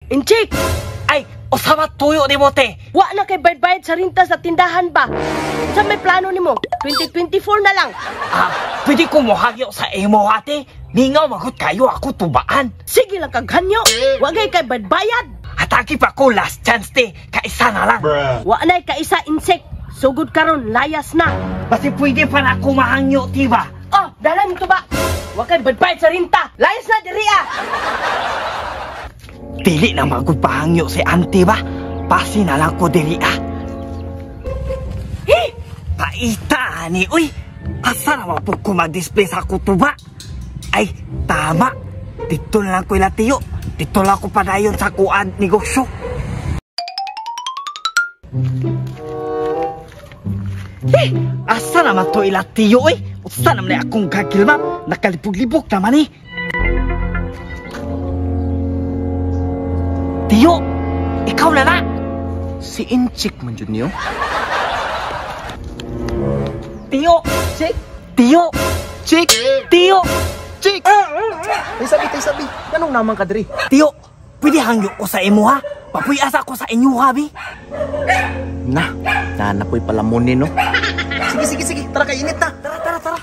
Inchik! Ay, usa ba tuyo nimo, te? Wa na kay bayad-bayad sa rinta sa tindahan ba? Sa may plano nimo? 2024 na lang. Ah, pwede ko mohagyo sa imo, ate. Mingaw magut kayo ako tubaan. Sige lang kag hanyo. Wa gay kay bayad-bayad. Ataki pa ko last chance, te. Kaisa na lang. Wa na kaisa, insect. Sugod karon layas na. Basi pwede pa na ako mahangyo, tiba. Oh, dalan to ba? Wa kay bayad-bayad sa rinta. Layas na diri ah. Dili na magud pahangyo si auntie ba? Pasi na lang ko diri ah. Eh, paita ani uy. Asa na man po ko mag-display sa kutuba? Ay, tama. Dito na lang ko ila tiyo. Dito lang ko padayon sa kuan negosyo. Eh, asa naman to ila tiyo eh? Usa naman na akong gagilmap. Nakalibog-libog naman eh. Tiyo, ikaw na na. Si Inchik man jud niyo. Tiyo, Chik, tiyo, chik, tiyo, chik. Tay sabi, tay sabi. Ganong naman ka diri? Tiyo. Pwede hangyo ko sa imo ha. Papuy-asa ko sa inyo ha, bi. Na, nanapoy palamunin no. Sige, sige, sige. Tara kay init na. Tara, tara, tara.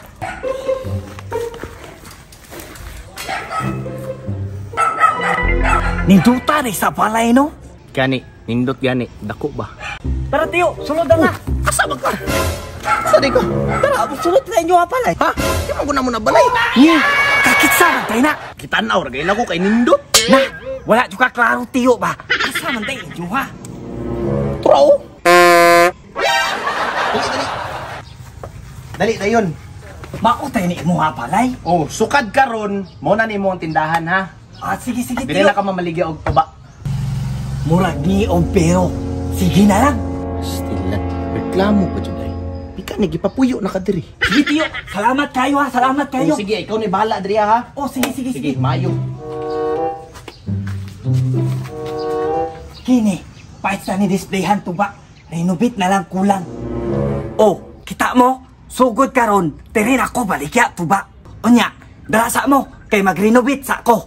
Ninduta ni sa balay no. Gani, nindot gani, dako ba? Tara tiyo, sulod na na. Asa ba ka? Asa di ko? Tara, sulod na inyo ha palay. Ha? Di man ko na mo na balay. Nye, kakitsa man tayo na. Kitanaw ra gay nako kay nindot. Na, wala juga klaro tiyo ba? Asa man tayo inyo ha? Tura oh. Dali, dali. Dali dayon. Mao tayo ni imo ha palay. Oh, sukad karon, mo na nimo ang tindahan ha. Ah, sige, sige, Dili tiyo. na ka mamaligya og tuba. Murag ni og pero. Sige na lang. Stilat, reklamo pa jud ay. Pika ni gipapuyo na ka diri. Sige tiyo, salamat kayo ha, salamat kayo. Oh, sige, ikaw ni bahala diri ha. Oh, sige, sige, Sige, sige. mayo. Kini, pahit sa ni displayhan to ba? Renovate na lang kulang. Oh, kita mo? Sugod karon, tirin ako balikya to ba? Unya, dala sa mo, kay mag-renovate sa ako.